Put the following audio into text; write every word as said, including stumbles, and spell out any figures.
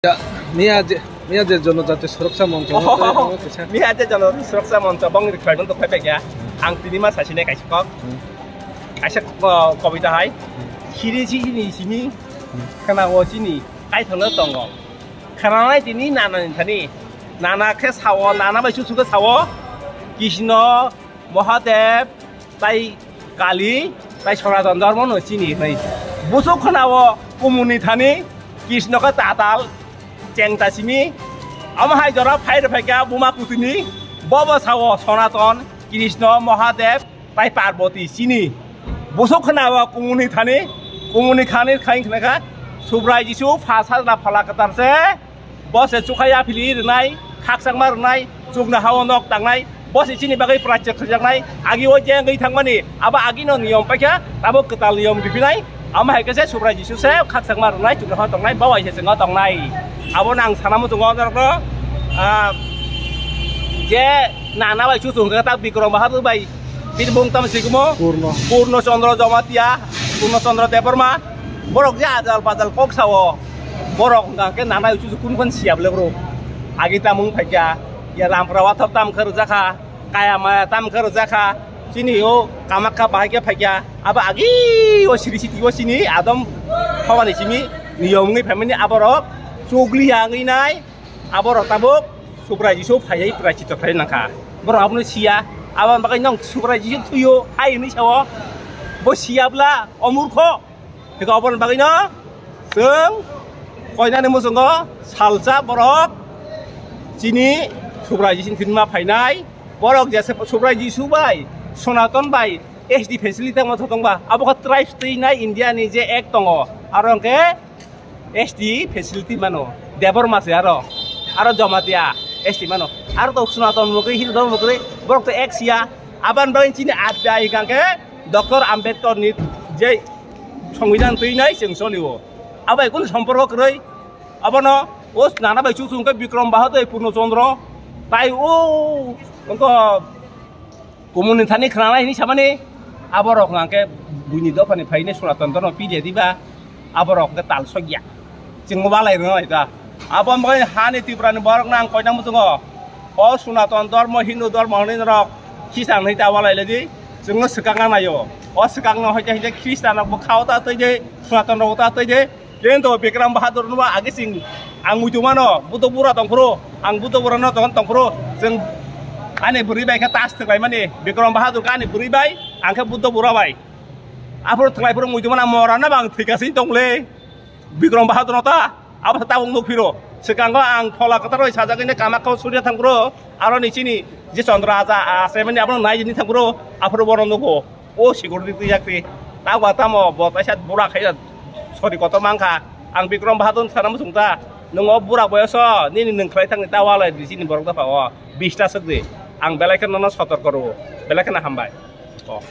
Ya, miya je, miya je Jonojati Suroksa Moncho, Oh, tei ano kisa. Miya je Jonojati Suroksa Moncho, bongni khlaimung tong phai ya. Ang tini ma sasine kaisa kok. Hmm. Kaisa, uh, kobita hai. Hmm. Siri sini sini, Hmm. khana o sini, kai thangna tongo. Khana nai tini nana ni thani. Nana khe sao, nana bai susu khe sao. Krishna, Mahadev, tai Kali, tai Sanatan Dharma no chini hinwi. Busuk khana o kumuni thani, Krishna khe tatal, chengta simi. Omo hai jora phai rw phaikha buma kutini, bobo sao Sanatan, Krishna, Mahadev, tai Parvati chini. Busuk khana o kumuni thani, kumuni khani khaing khna kha, Subrai Jisu pha sajna phala kwtal se, Bo se chukha yaphili rwnai, khakchangma rwnai, chukno hao nok tangnai, bo se chini bagwi prachir khaijaknai, agi o je wngwi thangmani, abo agino niyom paikha, tabuk kwtal niyom riphinai, amo hai khe se Subrai Jisu se khakchangma rwnai, chukno hao tongnai, bo hai se chwngno tongnai. Abono ang sana muchungo norokno, ah, je nana bai chuchung khe ta Bikram Bahadur bai, bini bung tamo sigumo? Purno. Purno Chandra Jamatia, Purno Chandra Debbarma, borok je ajal bajal kok sao. Borok hwnka khe nanai uchu kun kun siya bwle bro. Agi tamung phaikha, ya Rampura wathor tam khe rwjakha, Kaya Maya tam khe rwjakha, chini o Kamakha bahai khe phaikha, abo agi o siri siti o chini Adam hobani simi niyom wngwi phaimani aborok chukliya wngwi nai, aborok tabuk Subrai Jisu phaiwi Prai Chitra khlai nangkha. Borok abono siya, aboni bagwi nong Subrai Jisu thuyo hai hwnwi sao, bo siya bwla o murkho. Hingke oboni bagwino chwng koinani muchungo salsa borok chini Subrai Jisu thwima phainai. Borok jesa Subrai Jisu bai Sonaton bai S T facility tongma thotongba. Abo khe tribes twi nai India ni je act tongo. Aro hingke S T facility mano. Debbarma se aro. Aro Jamatia S T mano. Aro to Sonaton mukri, Hindu mukri, borok to act siya. Aboni bagwi chini adda hingke Doctor Ambedkar ni je Songbidan twi nai chwng solio. Abo bai kunu somporko kwrwi. Abono o nana bai chuchung khe Bikram Bahadur Purno Chandra. Tai o wngkha kumuni thani khwnanai hinwi samani. Aborok hwnkhe buini dophani phaini Sonaton Dharma pide diba. Aborok hwnkhe tal sokya. Chwng walai rwnai ta. Abo wngkha hani Tripura ni borok nang koina muchungo. O Sonaton Dharma, Hindu Dharma hwnwi norok Khristan hwnwi ta walai ladi. Chwngno swkakna naio. O swkakno hoite hoite Khristan rok bo khao ta twi de, Sonaton rok ta twi de. Kintu Bikram Bahadur no agi sing ang muitu mano, Buddha bura tongphuru, ang Buddha bura no tong tongphuru, chwng ani bwrwi bai khe tas thwk lai mani, Bikram Bahadur khe ani bwrwi bai, ang khe Buddha bura bai. Aphuru thwk lai phuru muitu mano mora na bang thwika sing tong le. Bikram Bahadur no ta, abo ta tabuk nuk phiro. Swkango ang phola kwthar bai sajagwi ne Kamakha o surya thang phuru, aro ni chini je Chandra aja, a, se mani abono nai jini thang phuru, aphuru bono nugo. O security twi yak twi. Ta gwa tamo bo kaisa bura khaida sori kotor mangkha. Ang Bikram Bahadur sana muchung ta. Nwng o bura boyoso nini nwng khlai thangni ta walai di chini borok dopha o. Bista swk di. Ang belai kheno nono sotor koro. Belai kheno hambai. O.